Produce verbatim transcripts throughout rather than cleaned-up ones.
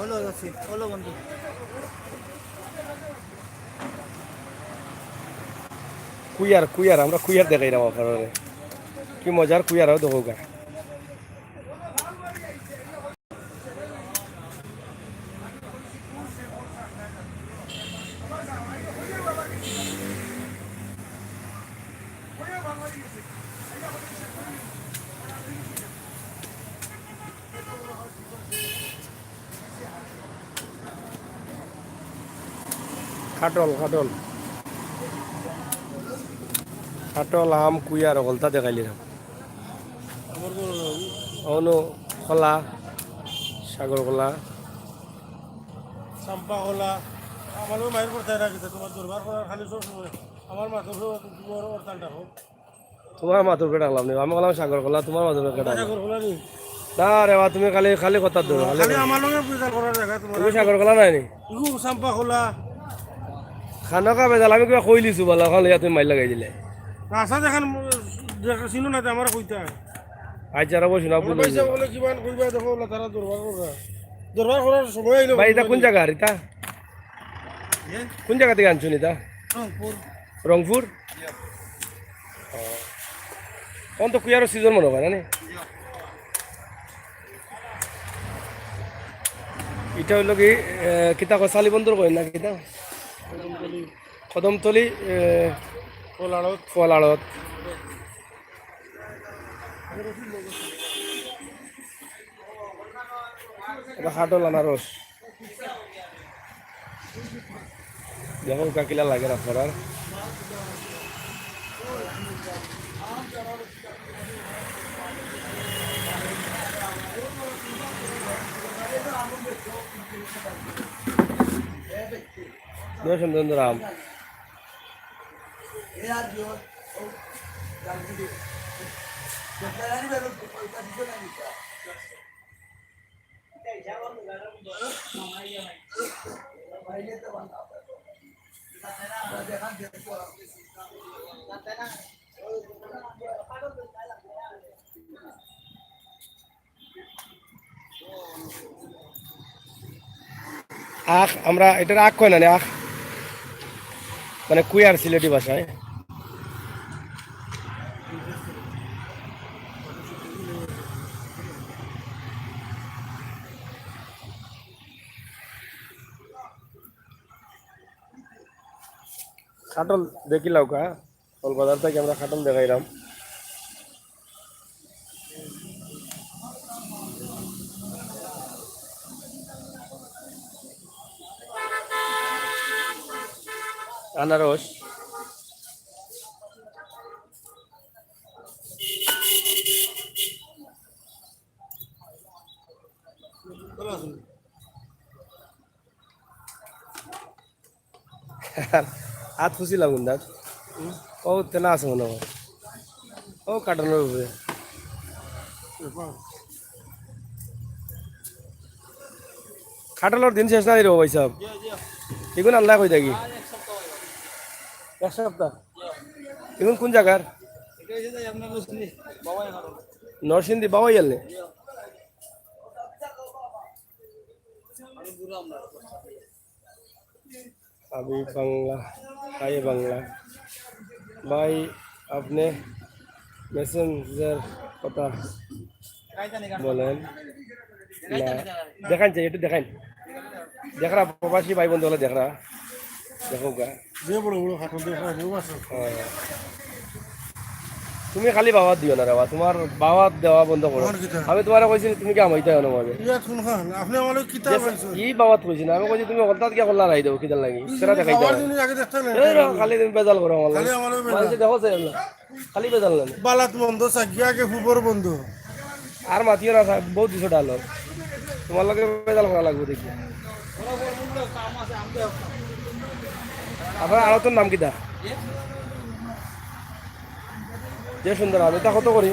হলো, যাচ্ছি। হলো, বন্ধু। কুইয়ার, কুইয়ার, আমরা কুইয়ার দেখাইরাম আপনারারে। কি মজার কুইয়ার, আরো দেখো গা। কাঠল, কাঠল। কাঠল, আম, কুইয়ার, হকলতা দেখাইলিরাম। অনো কলা, সাগর কলা। চাম্পা কলা। আমার মায়ের পড়তে রাখিছে, তোমার দরবার করার খালি সব সময়। আমার মাথার উপর, উপর ওর তালটা হোক। তোমার মাথার উপরে রাখলাম নি, আমি বললাম সাগর কলা, তোমার মাথার উপরে রাখলাম। সাগর কলা নি? না রে বা, তুমি খালি, খালি কথা ধরো, খালি খালি কথা। আমার লগে বেজাল করার জায়গা তোমার। তুমি সাগর কলা নায় নি? ইগু চাম্পা কলা। খানো কা বেজাল, আমি কিবা কইলিছু বলা, ওখানে ইয়া তুমি মাইর লাগাই দিলে। রাস্তা দেখান, দেখা চিনো না, আমার কইতা। আচ্ছা, আর বসো না, আমার ভুল পয়সা হইছে। বলে কিমান কইবা, দেখো, ওলা তারা দরবার করা। দরবার করার সময় আইলো ভাই, এটা কোন জায়গা আর এটা? এ? কোন জায়গা থেকে আনছো এটা? রংপুর। রংপুর? ও। এখন তো কুইয়ারর সিজন মনে হয়, না নি? এটা হইলো কি, এ, কিতা কয়, সালিবন্দর কয় না কিতা? কদমতলি, এ, ফল আড়ত। ফল আড়ত। এটা কাঠল আনারস। দেখো, কাকিলা লাগে না করার। বেশ সুন্দর সুন্দর আম। আখ, আমরা এটার আখ কয় না নি, আখ। মানে কুইয়ার সিলেটি ভাষায়। কাঠল দেখিলাও কা, কল বাজার থাকি আমরা কাঠল দেখাইলাম। আনারস। আত ফুসিলাম কিন্তু আত। ও তেনা আছে মনে হয়। ও কাঠলর উপরে। কাঠলর দিন শেষ নাই রে ভাই সাহেব। ইগুন আল্লাহ কই থাকি? এক সপ্তাহ। ইগুন কোন জায়গার? নরসিংদী বাবাইয়াল নি? আমি বাংলা, হাই বাংলা। ভাই, আপনি মেসেঞ্জার কথা বলেন না। দেখাইন চাই, একটু দেখাইন। দেখরা, প্রবাসী ভাই বন্ধু হলে দেখরা। দেখো গা। যে বড় বড় কাঠল দেখা যায়, ও আছে। হ্যাঁ। তুমি খালি বাবাত দিও না রে বা, তোমার বাবাত দেওয়া বন্ধ করো। আমার কিতা? আমি তোমারে কইছি, তুমি কি আমাইতে হয় না ভাবে? ইয়া কোন খান? আপনি আমার কিতা যে বলছেন? ই বাবাত কইছি না, আমি কইছি তুমি হঠাৎ গিয়া কল্লা রাই দেও, কিতার লাগি? ই সেটা যে দেখাই খাবার দাও। জিনিস আগে দেখতে না। এই রে, খালি তুমি বেজাল করো আমার খালি লাগে। আমারও বেজাল। মানুষে দেখো চাই না। খালি বেজাল লাগে। বালাত মন্দ চাগিয়া আগে ফুবর বন্ধু। আর মাতিও না, বহুত দিছো ডায়লগ। তোমার লগে বেজাল করা লাগবে দেখি। আপনার আড়তর নাম কিতা? যে সুন্দর আম, এটা কত করি?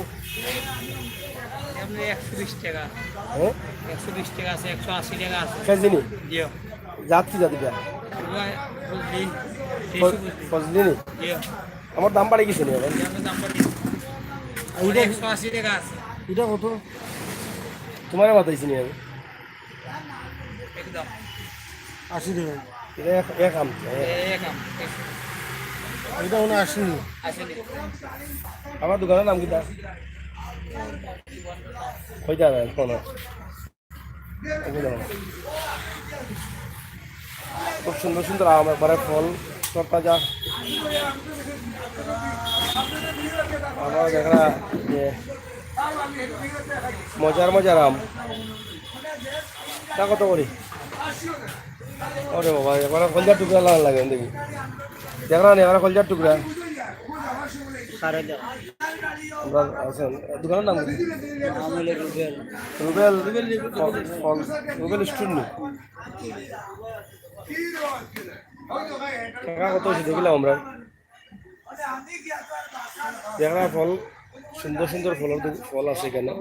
এমনি একশো বিশ টাকা। হ্যাঁ? একশো বিশ টাকা আছে, একশো আশি টাকা আছে। কেজি নি? জি। জাত কি জাত এটা? ওগুলা ফজলি, দেশি ফ-, ফজলি। ফজলি নি? জি। আমার দাম বাড়ি গেছে নি এখন? জি, আমার দাম বাড়ি গেছে। আর এটা একশো আশি টাকা আছে। এটা কত? তোমারে বাতাইছি নি আমি? আশি টাকা। এটা এক, এক আম। এটা মনে হয় আশি। আমার দোকানের নাম কিতা? কইতা না, কোনো। এই যে দেখো। খুব সুন্দর সুন্দর আম, একবারে ফল, তরতাজা। আমরা দেখরা যে মজার মজার আম। তা কত করি? ওরে বাবা, একবারে কলজার টুকরা লাগান লাগে দেখি। দেখরা নি, একবারে কলজার টুকরা। সাড়ে দশ। আমরা, আচ্ছা, দোকানের নাম কি? নাম হলো রুবেল। রুবেল, ফল, ফল, রুবেল স্টোর নি? টাকা কত হয়েছে দেখিলাম আমরা। দেখরা ফল, সুন্দর সুন্দর ফল, ফল আছে এখানে,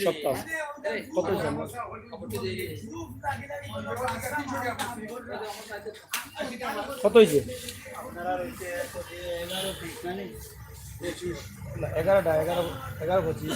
সবটা আছে। কত হয়েছে আমরা? কত হয়েছে? না, এগারোটা, এগারো, এগারো পঁচিশ।